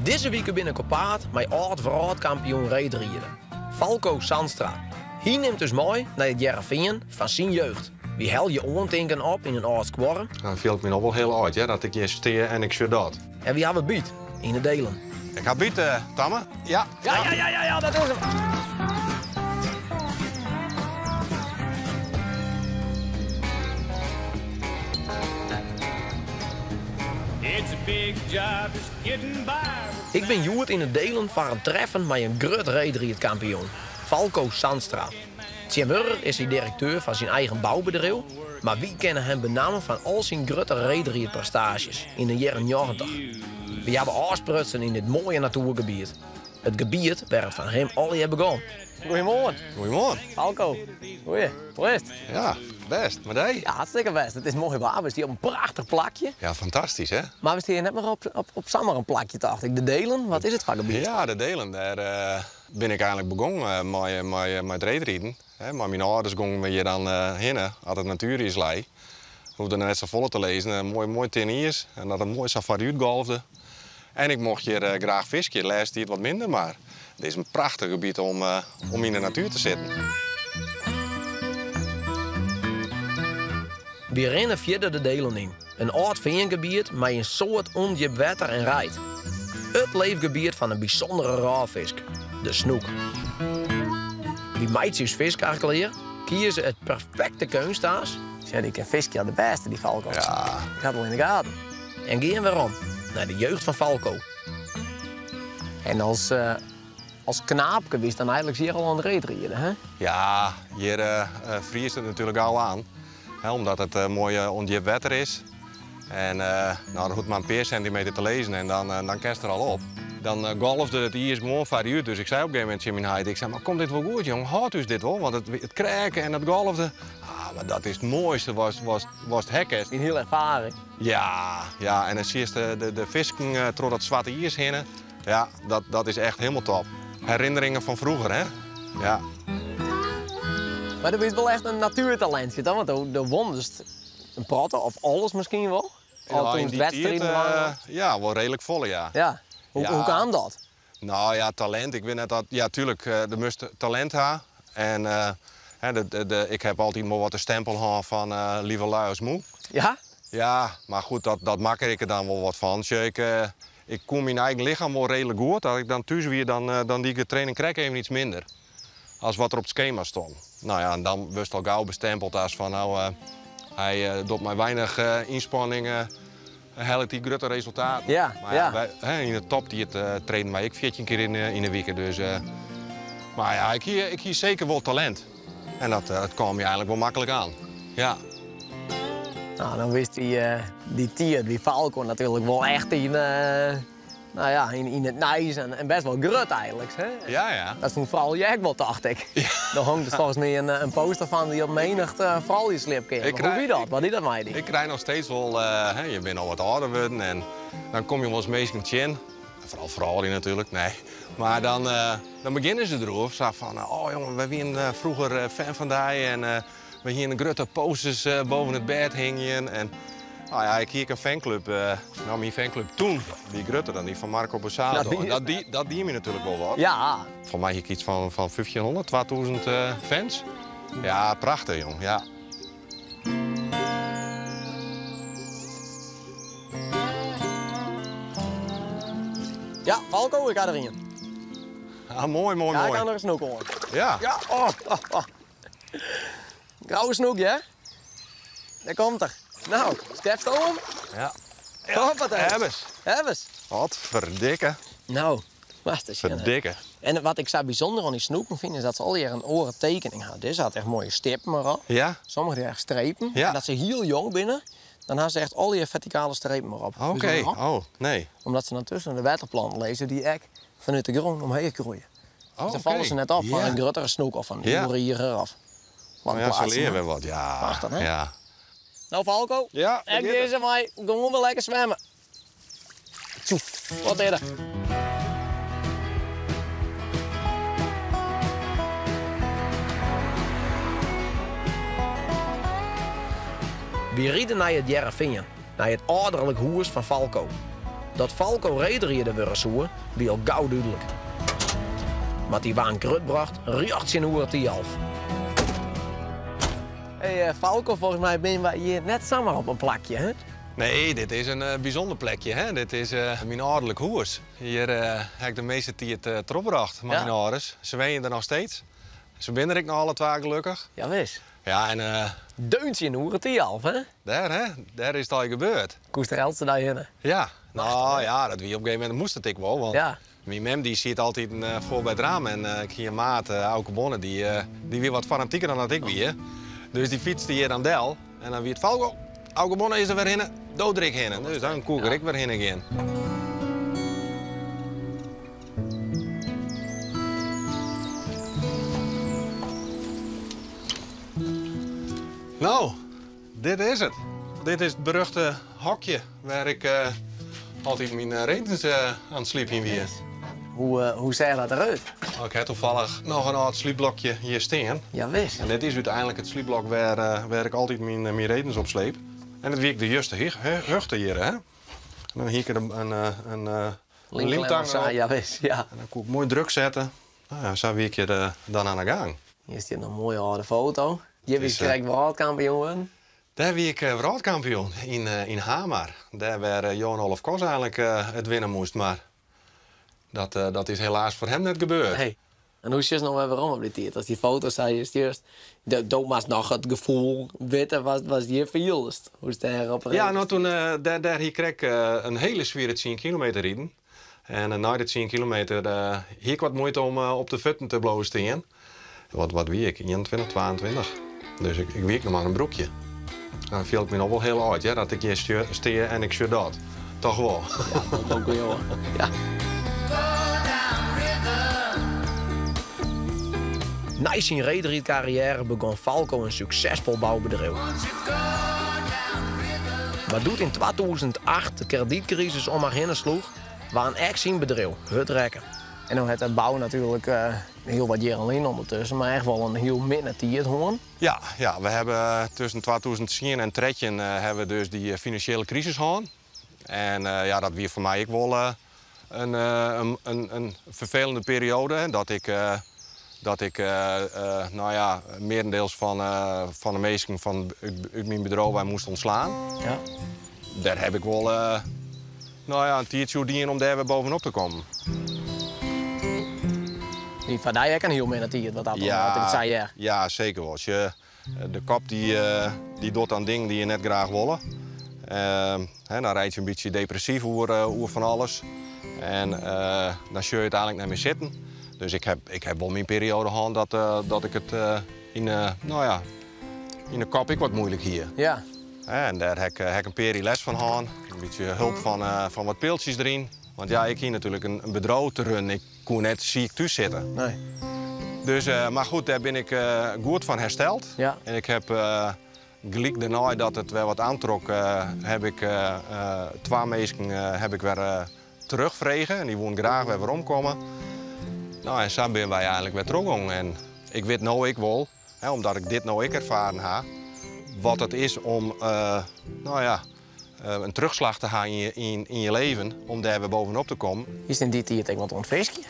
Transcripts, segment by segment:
Dizze wike bin ik op paad mei âld-wrâldkampioen reedriden, Falko Zandstra. Hy nimt ús mei nei it Hearrenfean fan syn jeugd. Wy helje oantinken op yn in âld skuorre. Dan fiel ik my no wol hiel âld, hear, dat ik hjir stean en ik sjoch dat. En wy hawwe byt yn de Deelen. Ik ha byt, Tamme. Ja. Ja, ja, ja, ja, ja, dat is 'm. Ik bin hjoed yn de Deelen foar in treffen mei in grut reedriidkampioen, Falko Zandstra. Tsjintwurdich is hy direkteur fan syn eigen boubedriuw, mar wy kenne him benammen fan al syn grutte reedriidprestaasjes yn de jierren 90. Wy hawwe ôfsprutsen yn dit moaie natoergebiet. It gebiet wêr it foar him allegear begûn. Goeiemoarn. Goeiemoarn. Falko. Goeie. Hoe is it? Ja, bêst. Mei dy? Ja, hartstikke bêst. It is moai waar. We stean op in prachtich plakje. Ja, fantastysk, hè? Mar we stean net mear op samar in plakje, tocht ik. De Deelen, wat is it foar gebiet? Ja, de Deelen, dêr bin ik eigenlik begûn mei it reedriden. Mei myn âlders gongen we hjir dan hinne, as it natueriis lei. Hoegde der net safolle te lizzen. Moai, moai tin iis en dat it moai sa foarút golfde. En ik mocht hjir graach fiskje, de lêste tiid wat minder, mar it is in prachtich gebiet om om yn de natuer te sitten. Wy rinne fierder de Deelen yn, in âld feangebiet mei in soad ûndjip wetter en reid. It leefgebiet fan in bysûndere rôffisk, de snoek. Wy meitsje ús fiskkar klear, kieze it perfekte keunstaas. Sjoch, dy kin fiskje as de bêste, dy Falko. Ja. Ik ha it al yn de gaten. En gean werom nei de jeugd fan Falko. En as, as knaapke wist dan eigenlik hjir al oan it reedriden, hè? Ja, hjir friest it natuerlik gau oan. Hè, omdat it moai ûndjip wetter is. En no, der hoecht mar in pear sintimeter te lizzen en dan, dan kinst der al op. Dan golfde it iis gewoan foar dy út. Dus ik sei op in gegeven momint tsjin myn heit, ik sei, mar komt dit wol goed, jong? Hâldt ús dit wol? Want it, it kreake en it golfde. Ah, mar dat is it moaiste watst, watst, watst ha kinst. In hiele erfaring. Ja, ja, en dan siest de, de, de fisken troch dat swarte iis hinne. Ja, dat, dat is echt hielendal top. Herinneringen fan froeger, hè? Ja. Mar do bist wol echt in natuertalintje, toch? Want do, do wûnst in protte, of alles miskien wol? Ja, yn dy tiid, ja, wol reedlik folle, ja. Ja. Hoe, hoe kaam dat? Nou ja, talint, ik wit net dat... Ja, tuurlijk, do moatst talint ha. En hè, de, de, ik heb altyd wol wat de stempel hân fan liever lui as moe. Ja? Ja, mar goed, dat, dat makke ik der dan wol wat fan. Sjoch, ik, ik koe myn eigen lichem wol reedlik goed. As ik dan thús wie, dan, dan die ik de training krekt even iets minder as wat der op it skema stond. Nou ja, en dan wurdst al gau bestempeld as fan, nou, hy docht mei weinich ynspanning hellet hy grutte resultaten. Ja, Mar ja, wy, hè, yn de toptiid trainden wy ek 14 kear yn, yn 'e wike. Dus, mar ja, ik hie, ik hie seker wol talint. En dat, dat kaam my eigenlik wol maklik oan. Ja. Nou, dan wist dy, dy tiid by Falko natuerlik wol echt yn, nou ja, yn, yn it nijs en, en bêst wol grut eigenlik. Hè? Ja, ja. Dat fûn froulju ek wol, tocht ik. Ja. Der hongt dus folgens my in, in poster fan dy op menicht uh, frouljussliepkeamer. Hoe wie dat? Wat die dat mei dy? Ik krij noch steeds wol, uh, hè, je binne al wat âlder wurden en dan komme je wolris minsken tsjin. Foaral froulju natuerlik, nee. Mar dan, uh, dan begjinne se deroer, sa fan, oh jongen, wy wiene froeger fan fan dy en we hiene grutte posters boven it bêd hingjen. En, nou ja, ik hie ek in fanclub. Nou, myn fanclub toen wie grutter dan dy fan Marco Borsato. Dat, dat, die, dat die my natuerlik wol wat. Ja. Foar my hie ik iets fan, fan 1500, 2000 fans. Ja, prachtich, jong. Ja. Ja, Falko, ik ha der ien. Ah, moai, moai, Ja, moai. ik ha der in snoek oan. Ja. Ja, oh, oh, oh. Grauwe snoek, hè? Dêr komt er. Nou, skepst om? Ja. Hoppatee. Hebbes. Hebbes. Wat ferdikke. Nou, wacht eens. Ferdikke. En wat ik sa bysûnder oan dy snoeken fyn, is dat se allegear in oare tekening ha. Dizze hat echt moaie stippen erop. Ja. Sommige die echt strepen. Ja. En dat se hiel jong binne, dan ha se echt allegear fertikale strepen erop. Oké, oh, nee. Omdat se dan tusken de wetterplanten lizze dy't ek fanút de grûn omheech groeie. Oh, Dus dan falle se net op fan in gruttere snoek of in oerieger of wat Oh ja, se leare wer wat, ja. Prachtich, hè? Ja. Nou Falko, Ja, ek dizze mei gewoan wer lekker swimme. Tjoef, wat is der? Wy ride nei it Hearrenfean, nei it âlderlik hûs fan Falko. Dat Falko reedrider wurde soe, wie al gau dúdlik. Mar dy waard grutbrocht rjocht tsjinoer Thialf. Hey Falko, folgens my binne wy hjir net samar op in plakje, hè? Nee, dit is in bysûnder plekje, hè? Dit is myn âlderlik hûs. Hjir ha ik de measte tiid trochbrocht mei myn âlders. Se wenje der noch steeds. Se binne der ek noch alle twa gelokkich. Jawis. Ja, en... Deun tsjinoer Thialf, hè? Dêr, hè? Dêr is it al gebeurd. Koest der eltse dei hinne? Ja. No ja, dat wie op in gegeven momint moast it ek wol, want Ja. myn mem dy siet altyd foar by it raam en ik hie in maat, Auke Bonne, dy, dy wie wat fanatiker dan dat ik wie. Dus dy fytste hjir dan del en dan wie it Falko, Auke Bonne is der wer hinne, do der ek hinne. Dus dan koe ik der ek wer hinne gean. No, dit is it. Dit is it beruchte hokje wêr ik altyd myn redens oan it slypjen wie. Hoe, hoe seach dat derút? Ik ha toevallig noch in âld slypblokje hjir stean. Jawis. En dit is úteinlik it slypblok wêr, wêr ik altyd myn, myn redens op sleep. En it wie ek de juste hichte hjir, hè? En dan hie ik der in lymtang op. Jawis, ja. En dan koe ik moai druk sette. No ja, sa wie ik hjir dan oan 'e gang. Hjir stiet noch in moaie âlde foto. Hjir wie Is, krekt wrâldkampioen wurden. Dêr wie ik wrâldkampioen yn, yn Hamar. Dêr wêr Johan Olav Koss eigenlik it winne moast, mar dat, dat is helaas foar him net gebeurd. Nee. En hoe sjochst no wer werom op dy tiid? Ast dy foto's sa hjir sjochst, do moatst noch it gefoel witte watst hjir fieldest. Hoe'tst dêr op Ja, no toen, dêr, dêr hie ik krekt in hiele swiere 10 kilometer riden. En nei de 10 kilometer hie ik wat muoite om op de fuotten te bliuwe stean. Wat, wat wie ik? 21, 22. Dus ik, ik wie ek noch mar in broekje. Dan fiel ik my noch wol hiel âld, ja, dat ik hjir stean en ik sjoch dat. Toch wol. Ja, dat ook wel, ja. Nei syn reedrydkarriêre begûn Falko in suksesfol boubedriuw. Mar doe't yn 2008 de kredytkrisis om har hinne sloech, waard ek syn bedriuw hurd rekke. En no hat de bou natuerlik hiel wat jierren lyn ûndertusken, mar echt wol in hiel minne tiid hân. Ja, ja, we hawwe tusken 2010 en 13 hawwe we dus dy finansjele krisis hân. En ja, dat wie foar my ek wol in ferfelende perioade. Dat ik, dat ik no ja, mearendeels fan, fan de minsken fan út myn bedriuw wei moast ûntslaan. Dêr ha ik wol no ja, in tiidsje oer dien om dêr wer bovenop te kommen. Wie foar dy ek in hiel minne tiid, wat dat Ja, wat ik sei, ja. ja, seker wol. Sjoch, de kop dy, dy docht dan dingen dy't je net graach wolle. Hè, dan reitsje je in bytsje depressyf oer, oer fan alles. En dan sjogge je it eigenlik net mear sitten. Dus ik ha, ik ha wol myn perioade hân dat, dat ik it yn, no ja, yn de kop ek wat muoilik hie. En dêr ha ik, ha ik in pear jier lêst fan hân. In bytsje help fan, fan wat piltsjes deryn. Want ja, ik hie natuerlik in bedriuw te runnen. Ik koe net siik thús sitte. Nee. Dus, mar goed, dêr bin ik goed fan hersteld. En ik ha gelyk dêrnei dat it wer wat oantrok, ha ik twa minsken ha ik wer terugfrege. En dy woene graach wer weromkomme. No, en sa binne wy eigenlik wer trochgongen. En ik wit no ek wol, hè, omdat ik dit no ek erfaren ha, wat it is om no ja, in terugslach te ha yn je leven, om dêr wer bovenop te kommen. Is yn dy tiid ek wat oan it fiskjen?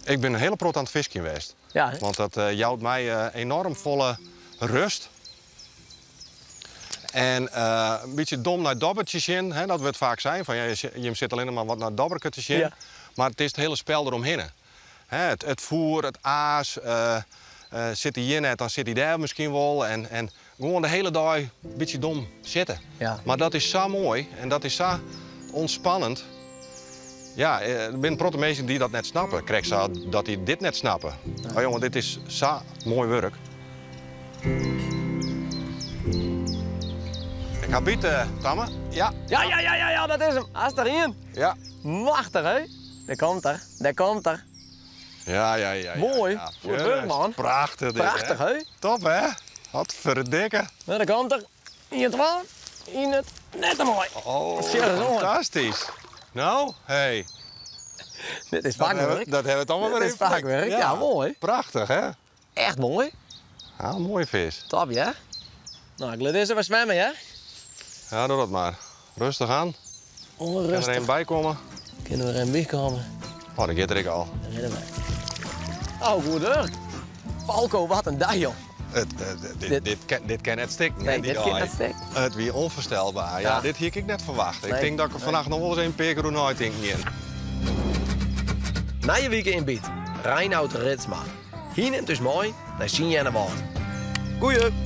Ik bin in hiele protte oan it fiskjen west. Ja, hè? Want dat jout my enorm folle rêst. En in bytsje dom nei dobbertsjes sjen, hè, dat wurdt faak sein, fan ja, jim sitte allinnich mar wat nei dobberke te sjen. Mar it is it hiele spel deromhinne. Hè, it foer, it aas, sit hy hjir net, dan sit hy dêr miskien wol. En gewoan de hiele dei in bytsje dom sitte. Mar dat is sa moai en dat is sa ûntspannend. Ja, der binne in protte minsken dy't dat net snappe. Krekt sa dat dy dit net snappe. Oh jonge, dit is sa moai wurk. Ik ha byt, Tamme. Ja. Ja, ja, ja, ja, ja, dat is him. Hast der ien. Ja. Machtich, hè? Dêr komt er, dêr komt er. Ja, ja, ja, ja, Moai. ja. Goed wurk, man. Prachtich dit, hè? Prachtich, hè? Top, hè? Wat ferdikke. Nou, dêr komt er. Ien, twa. Yn it net te moai. Oh, Sjoch ris oan. fantastysk. No, hey. Dit is Dat fakwerk. hawwe we it allemaal Dit wer is even flikt. fakwerk. Ja, moai. Prachtich, hè? Echt moai. Ja, in moaie fisk. Top, ja. No, ik lit dizze wer swimme, ja? Ja, doch dat mar. Rêstich oan. Kin der even by komme? Kinne we der even by komme? Oh, dat giet der ek al. Dêr rinne wy. Oh, goed wurk. Falko, wat in dei, joh. It, dit, dit, kin, dit kin net stikken. Nee, dit kin net stikken. It wie ûnfoarstelber. Ja, dit hie ik net ferwachte. Ik tink dat ik der fannacht noch wolris even in pear kear oer neitinken gean. Nije wike yn Byt, Reinout Ritsma. Hy nimt ús mei nei syn Earnewâld. Goeie!